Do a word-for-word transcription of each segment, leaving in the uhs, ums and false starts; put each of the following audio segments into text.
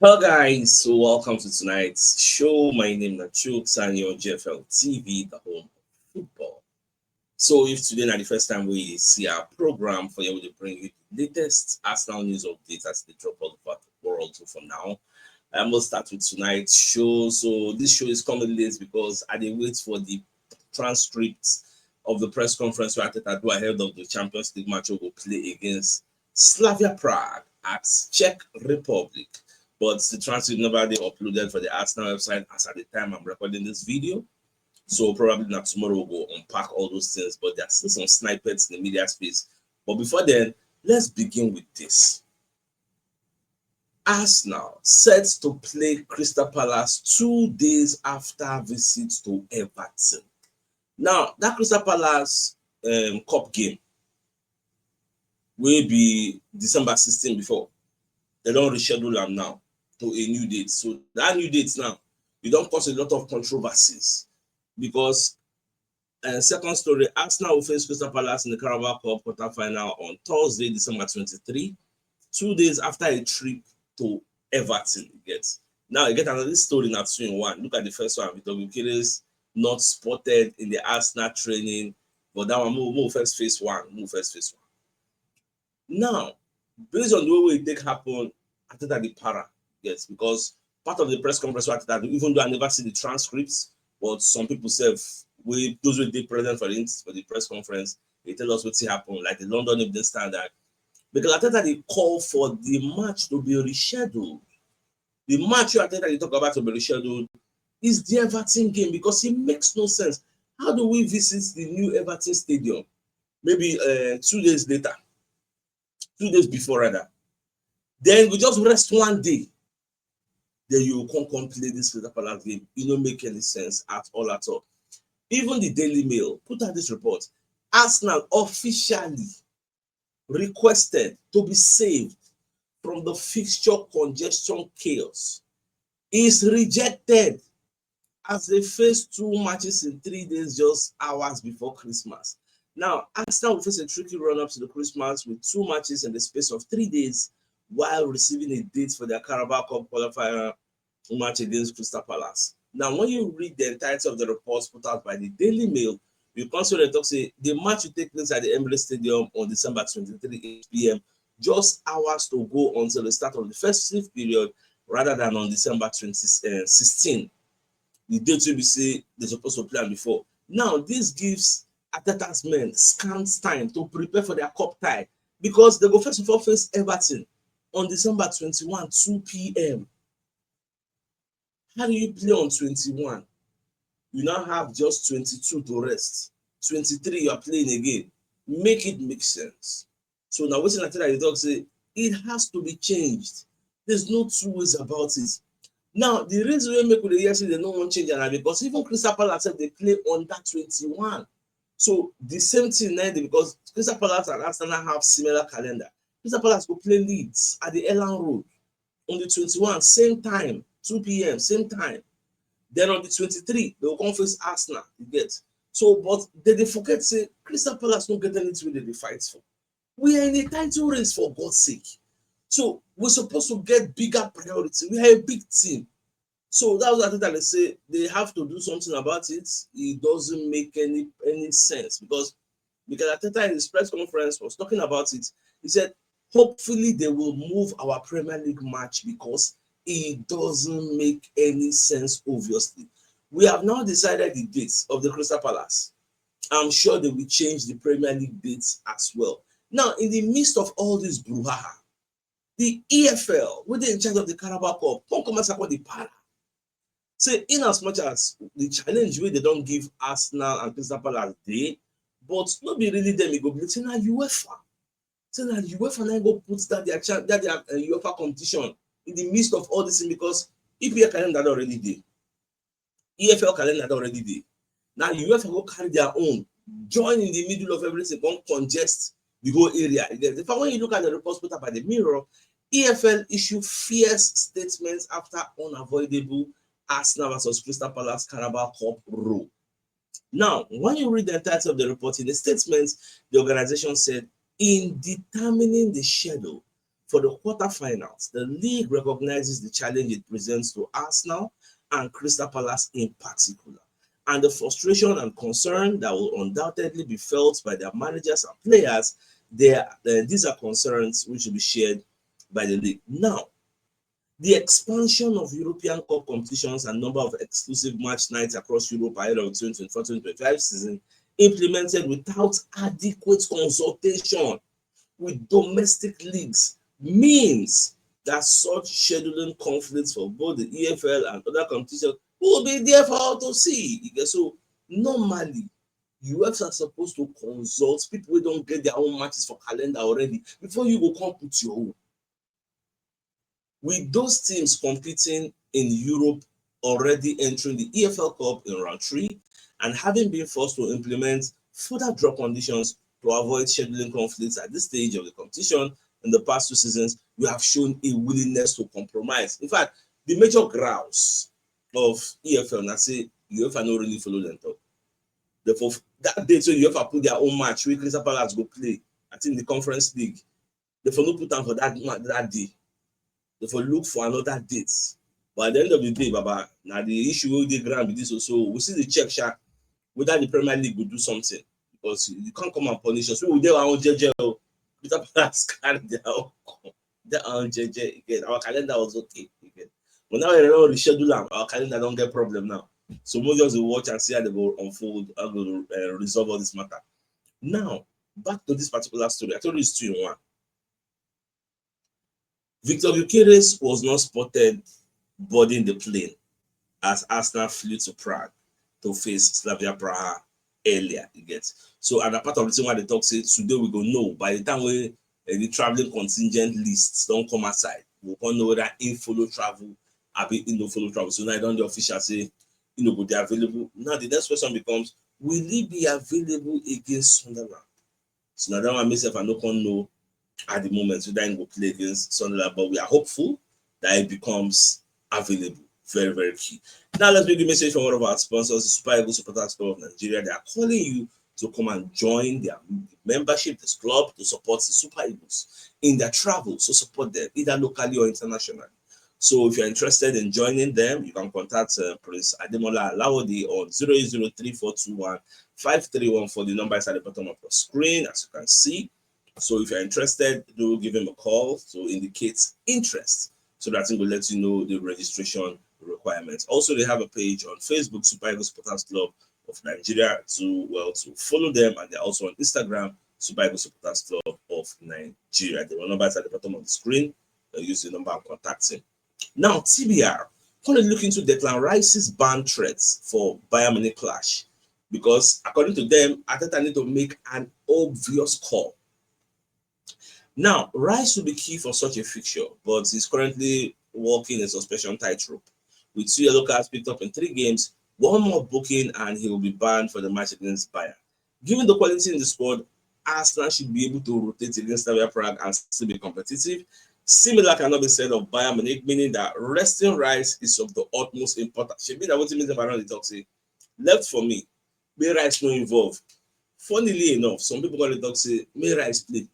Hello guys, so welcome to tonight's show. My name is Nachuk Sanyo, G F L T V, the home of football. So if today na the first time we see our program for you, we dey bring you the latest Arsenal news updates as they drop all over the world. So for now, I must start with tonight's show. So this show is coming late because I dey wait for the transcript of the press conference where Arteta do ahead of the Champions League match we go play against Slavia Prague at Czech Republic. But the transcript never dey uploaded for the Arsenal website as at the time I'm recording this video. So probably na tomorrow we go unpack all those things. But there are still some snippets in the media space. But before then, let's begin with this. Arsenal set to play Crystal Palace two days after visit to Everton. Now, that Crystal Palace um, Cup game will be December sixteen before. They don't reschedule them now to a new date. So that new date now, it don't cause a lot of controversies because uh, second story, Arsenal will face Crystal Palace in the Carabao Cup quarterfinal on Thursday, December twenty-three, two days after a trip to Everton. You get now, you get another story now two in one. Look at the first one, Victor Gyokeres not spotted in the Arsenal training, but that one move, move first face one, move first face one. Now, based on the way it take happen, I think that the para, yes, because part of the press conference, what that even though I never see the transcripts, but some people say we those who dey present for the for the press conference, they tell us what happened. Like the London Evening Standard, because I think that they call for the match to be rescheduled. The match you think that you talk about to be rescheduled is the Everton game because it makes no sense. How do we visit the new Everton Stadium maybe uh, two days later, two days before rather? Then we just rest one day. Then you can't come play this Crystal Palace game. It don't make any sense at all, at all. Even the Daily Mail put out this report. Arsenal officially requested to be saved from the fixture congestion chaos is rejected as they face two matches in three days, just hours before Christmas. Now, Arsenal will face a tricky run up to the Christmas with two matches in the space of three days while receiving a date for their Carabao Cup qualifier match against Crystal Palace. Now, when you read the entirety of the reports put out by the Daily Mail, you can see they talk say the match will take place at the Emirates Stadium on December twenty-three, eight p.m., just hours to go until the start of the festive period rather than on December twenty, uh, sixteen. The date will be say they're supposed to plan before. Now, this gives Arteta's men scant time to prepare for their cup tie because they go first of all face Everton on December twenty-one, two p.m. How do you play on twenty-one? You now have just twenty-two to rest. twenty-three, you are playing again. Make it make sense. So now, what's the thing that you talk say? It has to be changed. There's no two ways about it. Now, the reason we make the yesterday no one change and because even Crystal Palace said they play on that twenty-one. So the same thing now because Crystal Palace and Arsenal have similar calendar. Crystal Palace go play Leeds at the Elland Road on the twenty-one, same time, two p.m., same time. Then on the twenty-three, they will come face Arsenal. You get so, but they, they forget say Crystal Palace don't get anything they fight for. We are in a title race for God's sake. So we're supposed to get bigger priority. We are a big team. So that was I think that they say they have to do something about it. It doesn't make any any sense because because Arteta in his press conference was talking about it. He said, hopefully they will move our Premier League match because it doesn't make any sense, obviously. We have now decided the dates of the Crystal Palace. I'm sure they will change the Premier League dates as well. Now, in the midst of all this brouhaha, the E F L, who they in charge of the Carabao Cup, come come and the para. Say, in as much as the challenge where they don't give Arsenal and Crystal Palace day, but not be really them, it go be say na UEFA. Say na UEFA now go put that their chan- that their uh, UEFA competition in the midst of all this thing because E P L calendar don already dey, E F L calendar don already dey. Now UEFA go carry their own, join in the middle of everything, come congest the whole area. Again, in fact, when you look at the reports put up by the Mirror, E F L issue fierce statements after unavoidable Arsenal versus Crystal Palace Carabao Cup row. Now, when you read the entirety of the report in the statement, the organization said, in determining the schedule for the quarterfinals. The league recognizes the challenge it presents to Arsenal and Crystal Palace in particular, and the frustration and concern that will undoubtedly be felt by their managers and players. They are, uh, these are concerns which will be shared by the league. Now, the expansion of European Cup competitions and number of exclusive match nights across Europe ahead of the twenty twenty-four twenty twenty-five season implemented without adequate consultation with domestic leagues means that such scheduling conflicts for both the E F L and other competitions will be there for all to see. You get, so normally, UEFA are supposed to consult people who don't get their own matches for calendar already before you go come put your own. With those teams competing in Europe already entering the E F L Cup in round three and having been forced to implement further draw conditions to avoid scheduling conflicts at this stage of the competition in the past two seasons, you have shown a willingness to compromise. In fact, the major grouse of E F L na say UEFA no really follow them talk. Therefore, that day, so UEFA put their own match where Crystal Palace go play, I think, the Conference League. They for no put am for that ma- that day. They for look for another date. But at the end of the day, Baba, now the issue will dey ground with this also. We see the check sha, whether the Premier League will do something, because you can't come and punish us. We will dey our own jeje o. Crystal Palace carry their own, their own jeje again. Our calendar was okay again. But now we don reschedule am. Our calendar don get problem now. So we just dey watch and see how they go unfold, how go uh, resolve all this matter. Now, back to this particular story. I told you it's two in one. Victor Gyökeres was not spotted boarding the plane as Arsenal flew to Prague to face Slavia Praha earlier. You get, so, and a part of the thing why they talk say today we go know by the time we uh, the traveling contingent lists don't come outside, we can't know whether he follow travel, abi he no follow travel. So now I don't the official say he no go be available. Now the next question becomes, will he be available against Sunderland? So now that one myself I no can know at the moment whether he go play against Sunderland, but we are hopeful that he becomes available. Very, very key. Now let's bring the message from one of our sponsors, the Super Eagles Supporters Club of Nigeria. They are calling you to come and join their membership, this club, to support the Super Eagles in their travel. So support them either locally or internationally. So if you're interested in joining them, you can contact uh, Prince Ademola Alawode on zero eight zero three four two one five three one four. The number is at the bottom of the screen, as you can see. So if you're interested, do give him a call to indicate interest so that he will let you know the registration requirements. Also, they have a page on Facebook, Super Eagles Supporters Club of Nigeria. Do well to follow them, and they're also on Instagram, Super Eagles Supporters Club of Nigeria. The number is at the bottom of the screen. Uh, use the number and contact him. Now, T B R, gonna look into Declan Rice's ban threats for Bayern Munich clash, because according to them, Arteta need to make an obvious call. Now, Rice will be key for such a fixture, but he's currently walking a suspension tightrope. With two yellow cards picked up in three games, one more booking, and he will be banned for the match against Bayern. Given the quality in the squad, Arsenal should be able to rotate against Slavia Prague and still be competitive. Similar cannot be said of Bayern Munich, meaning that resting Rice is of the utmost importance. Shebi na wetin make them around the talk say, left for me, may Rice no involve. Funnily enough, some people gonna talk say may Rice play.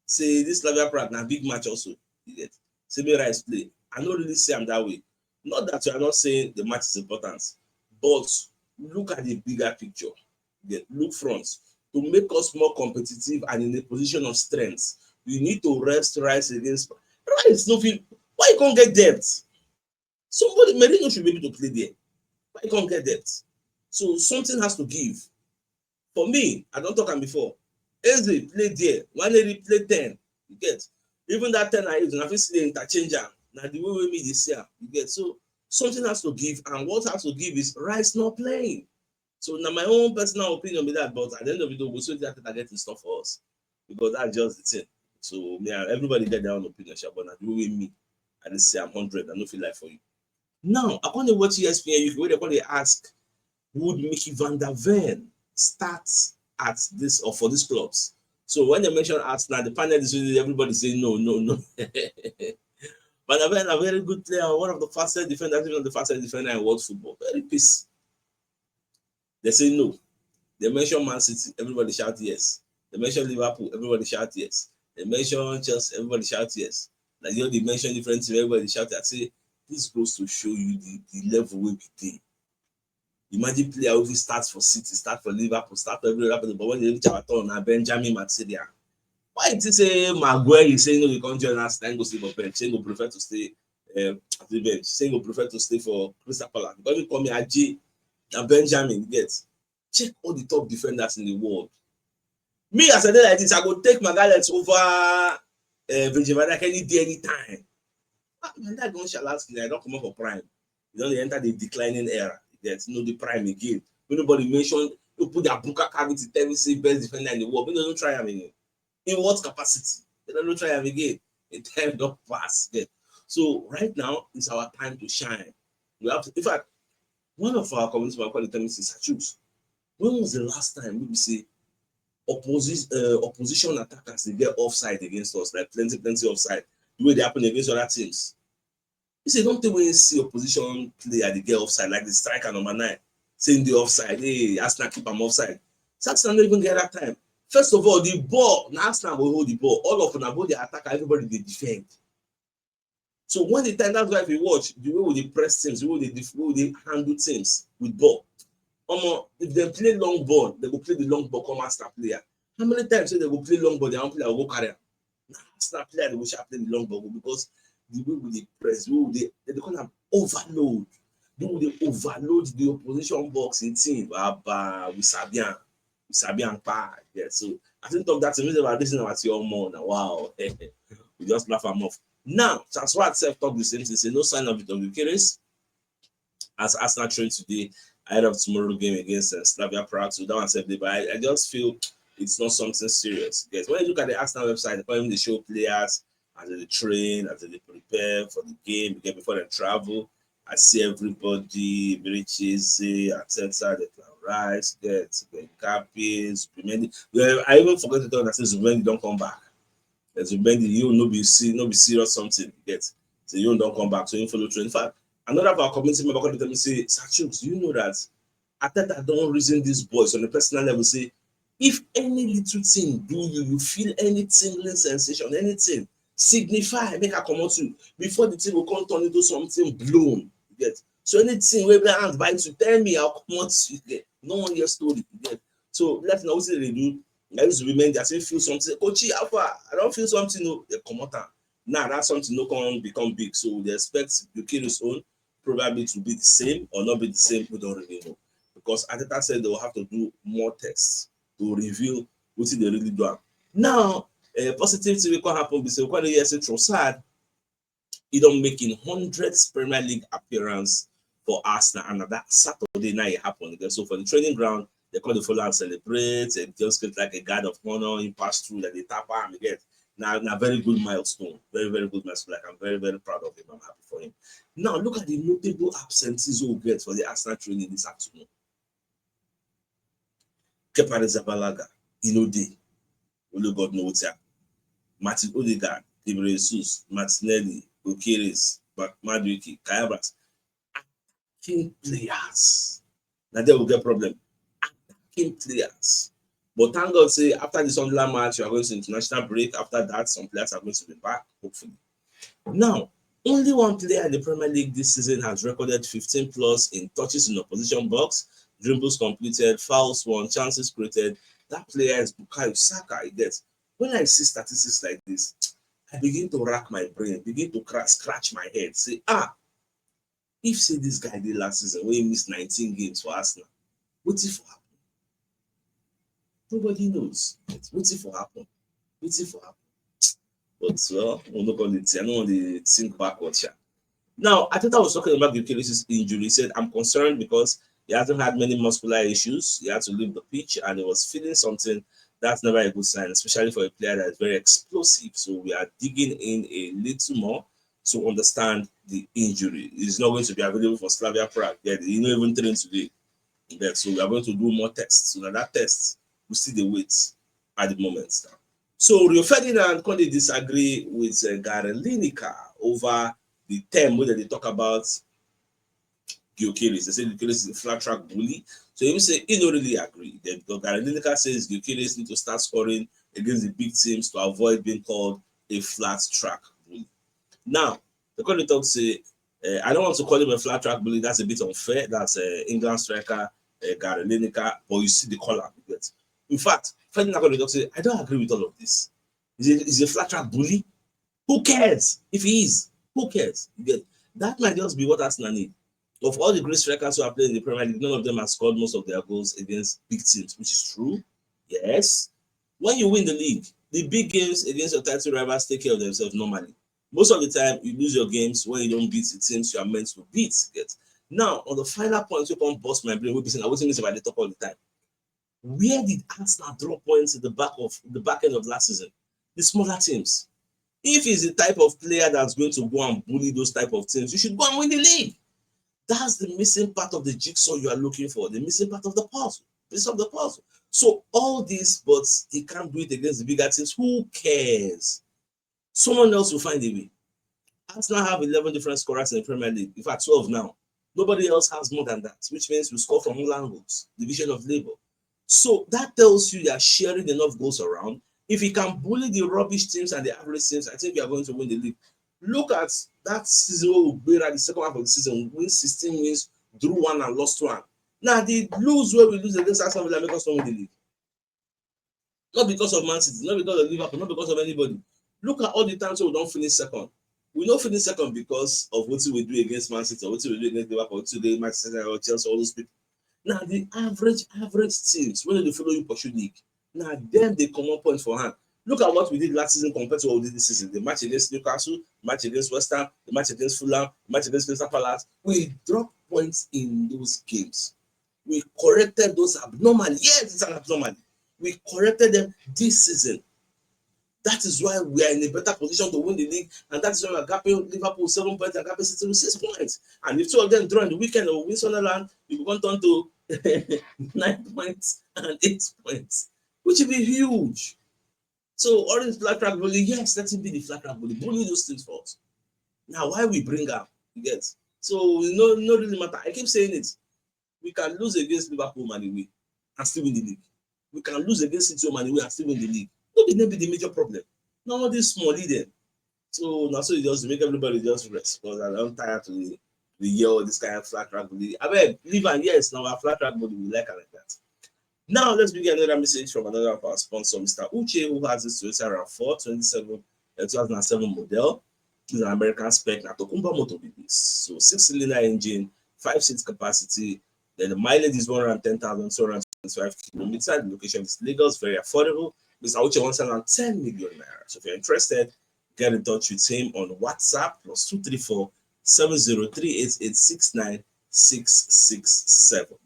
Say this Slavia Prague na big match also. You get, say may Rice play. I no really see am that way. Not that you are not saying the match is important, but look at the bigger picture. You get, look front. To make us more competitive and in a position of strength, you need to rest Rice against Rice. No fit. Why you can't get depth? Somebody, Merino should be able to play there. Why you can't get depth? So something has to give. For me, I don't talk am before. Eze play there. Nwaneri play ten. You get? Even that ten I use, na fit still interchange am. Na the way wey me dey see am. You get? So something has to give, and what has to give is Rice not playing. So now my own personal opinion be that, but at the end of the day, we'll see what that get in store for us, because that's just the thing. So me and everybody get their own opinion, sha, but na the way me, I dey say I'm hundred. I no fit lie for you. Now, I can't watch E S P N U K where they call they ask, would Mickey Van der Ven start at this or for these clubs? So when they mention Arsenal, the panel is really everybody say no, no, no. Van der Ven, a very good player, one of the fastest defenders, even the fastest defender in world football. Very peace. They say no. They mention Man City, everybody shout yes. They mention Liverpool, everybody shout yes. They mention Chelsea, everybody shout yes. Like, you know, they mention different teams, everybody shout. I say, this goes to show you the, the level wey we dey. Imagine player wey fit start for City, start for Liverpool, start for every other place, but when they reach our turn, na Benjamin material. Why you think say Maguire, you say no, you can't join us, then go sleep for bench, say go prefer to stay, um, at the bench, say go prefer to stay for Crystal Palace? Because you call me Aji, na Benjamin, you get. Check all the top defenders in the world. Me, as I dey like this, I go take Magalhaes over, uh, Virgil van Dijk any day, anytime. Ah, man, that don shalaski, I don comot for prime. You don dey enter the declining era. You get, no the prime again. When nobody mention, you put their Buka cavity, tell me say best defender in the world. We don't try am again. In what capacity? They don't try am again. The time don pass. Yeah. So right now is our time to shine. We have to, in fact, one of our community member call it tell me say, "Sir Chuks, when was the last time we see opposition, uh, opposition attackers dey get offside against us, like plenty, plenty offside, the way they happen against other teams?" He say, "Don't think we see opposition player dey get offside, like the striker number nine, saying the offside, hey, Arsenal keep am offside." So Arsenal no even get that time. First of all, the ball, na Arsenal go hold the ball. All of una, both the attacker, everybody dey defend. So when the time, that's why if you watch, the way we dey press teams, the way we dey def-, we dey handle teams with ball. Omo, if they play long ball, they go play the long ball come Arsenal player. How many times say they go play long ball, their own player go go carry am? Na Arsenal player they go sharp play the long ball because the way we dey press, we dey, they dey call am overload. The way we dey overload the opposition box in team, Baba, we sabi am. We sabi am pa. Yeah, so I think talk that to me about this now at your more now. Wow. We just laugh am off. Now, Transfer itself talk the same thing, say no sign of Victor Gyökeres as Arsenal train today ahead of tomorrow game against, uh, Slavia Prague. So that one said, but I, I just feel it's not something serious. Yes, when you look at the Arsenal website, the point they show players as they train, as they prepare for the game, the game before they travel. I see everybody, Berichese, Arteta, Declan Rice, get Nkapi, Zubimendi. Well, I even forgot to tell you that since Zubimendi don't come back. As Zubimendi, you no be see, no be serious something, you get. So you don't come back, so you follow train. In fact, another of our community member called me, tell me say, "Sir Chuks, you know that Arteta don't reason these boys on a personal level, say, if any little thing do you, you feel any tingling sensation, anything, signify, make I comot you before the thing will come turn into something blown." You get. So anything wey hand bite you, tell me, I'll comot you. You get. No one hear story. You get. So let me know what they do. I used to remain there, say feel something. Say, "Coachy, how far? I don't feel something." No, they comot am. Now that something no come become big. So they expect Gyökeres own probably to be the same or not be the same. We don't really know because Arteta said they will have to do more tests to reveal what they really do. Now, a positive thing will come happen. Be say, "What do you say, Trossard?" He don't make in hundreds Premier League appearance for Arsenal, and that Saturday night it happened again. So for the training ground, they call the follow and celebrate. It just look like a guard of honor. He passed through that they tap arm again. Now, now very good milestone, very, very good milestone. Like, I'm very, very proud of him. I'm happy for him. Now look at the notable absentees we get for the Arsenal training this afternoon. Kepa Arrizabalaga, he no dey. Only God know what's up. Martin Odegaard, Gabriel Jesus, Martinelli, Gyökeres, Madueke, Kai Havertz. Attacking players. Now there will get problem. Attacking players. But thank God, say after the Sunderland match, you are going to international break. After that, some players are going to be back, hopefully. Now, only one player in the Premier League this season has recorded fifteen plus in touches in opposition box, dribbles completed, fouls won, chances created. That player is Bukayo Saka. You get. When I see statistics like this, I begin to rack my brain, begin to cra-, scratch my head, say, ah, if say this guy did last season when he missed nineteen games for Arsenal, what if happen? Nobody knows. What if happen? What if happen? But, well, we no call it. I don't want to think backward, sha. Now, Arteta was talking about Gyökeres' injury. He said, "I'm concerned because he hasn't had many muscular issues. He had to leave the pitch and he was feeling something. That's never a good sign, especially for a player that is very explosive." So we are digging in a little more to understand the injury. He's not going to be available for Slavia Prague. Yeah, he not even trained today. Yeah, so we are going to do more tests. So that, that test, we see the weight at the moment now. So Rio Ferdinand come dey disagree with, uh, Gary Lineker over the term wey dem dey talk about Gyökeres. They say Gyökeres is a flat track bully. So he say he no really agree. Then because Gary Lineker says Gyökeres need to start scoring against the big teams to avoid being called a flat track bully. Now, the call talk say, uh, I don't want to call him a flat track bully. That's a bit unfair. That's uh, England striker uh, Gary Lineker, but you see the call up. In fact, Ferdinand call talk say, I don't agree with all of this. Is a, is a flat track bully? Who cares if he is? Who cares? You get that might just be what Arsenal need. Of all the great strikers who have played in the Premier League, none of them have scored most of their goals against big teams, which is true. Yes. When you win the league, the big games against your title rivals take care of themselves normally. Most of the time, you lose your games when you don't beat the teams you are meant to beat. Get now on the final point, you can bust my brain. We'll be saying, I wasn't missing by the top all the time. Where did Arsenal drop points at the back of the back end of last season? The smaller teams. If he's the type of player that's going to go and bully those type of teams, you should go and win the league. That's the missing part of the jigsaw you are looking for, the missing part of the puzzle, piece of the puzzle. So all this, but he can't do it against the bigger teams. Who cares? Someone else will find a way. Arsenal have eleven different scorers in the Premier League. In fact, twelve now. Nobody else has more than that, which means we score from all angles, division of labor. So that tells you they are sharing enough goals around. If he can bully the rubbish teams and the average teams, I think we are going to win the league. Look at that season where we were at the second half of the season, win sixteen wins, drew one and lost one. Now the lose where we lose against Aston Villa make us not win the league. Not because of Man City, not because of Liverpool, not because of anybody. Look at all the times we don't finish second. We don't finish second because of what we do against Man City, or what we do against Liverpool, today Manchester United, or Chelsea, all those people. Now the average average teams when they follow you pursue league, now them they come up points for hand. Look at what we did last season compared to what we did this season. The match against Newcastle, match against West Ham, the match against Fulham, the match against Crystal Palace. We dropped points in those games. We corrected those abnormalities. Yes, it's an abnormality. We corrected them this season. That is why we are in a better position to win the league, and that is why we are gapping Liverpool seven points and gapping City with six points. And if two of them draw in the weekend or win Sunderland, you can turn to nine points and eight points, which will be huge. So all this flat track bully, yes, let him be the flat track bully. Bully those things for us. Now, why we bring up? You get? So no, no really matter. I keep saying it. We can lose against Liverpool, Man, we and still win the league. We can lose against City, Man, we and still win the league. No be no be the major problem. Now all this small leader. So now so you just make everybody just rest because I don't tire to the the year all this kind of flat track bully. I mean, leave and yes, now our flat track bully we like it like that. Now let's begin another message from another of our sponsor, Mister Uche, who has this Toyota RAV four twenty-seven, uh, two thousand seven model. It's an American spec, now Tokumba motor B B. So six cylinder engine, five seat capacity, then the mileage is one hundred ten thousand two hundred twenty-five kilometers. The location is Lagos, very affordable. Mister Uche wants around ten million naira. So if you're interested, get in touch with him on WhatsApp plus two three four seven zero three eight eight six nine six six seven.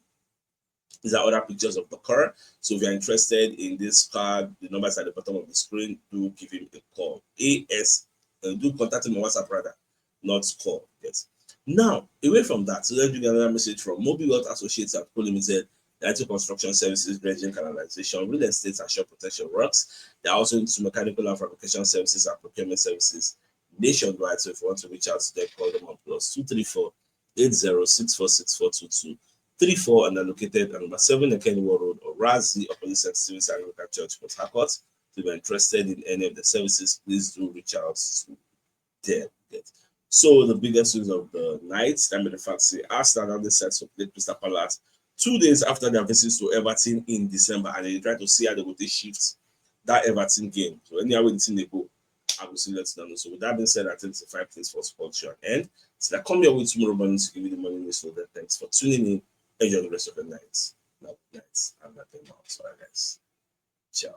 These are other pictures of the car. So if you're interested in this car, the number is at the bottom of the screen. Do give him a call. A S, uh, do contact him on WhatsApp rather, not call. Yes. Now, away from that, so let's bring another message from Mobile Wealth Associates and Co Limited. They do construction services, dredging, canalization, real estate, and shore protection works. They're also into mechanical and fabrication services and procurement services nationwide. So if you want to reach out to them, call them on plus two three four eight zero six four six four two two three four, and they're located at number seven Ekeniwo Road, Orazi, opposite Saint Stephen's Anglican Church, Port Harcourt. If you're interested in any of the services, please do reach out to them. Yes. So the biggest news of the night, I mean, the fact say Arsenal now they set to play Crystal Palace two days after their visit to Everton in December, and they try to see how they go take shift that Everton game. So anyhow the thing they go, I will see let you know. So with that being said, I think it's a five things for sports show and so I come your way tomorrow morning to give you the morning news. So then thanks for tuning in. Enjoy the rest of the night. Love night and nothing more. So guys, ciao.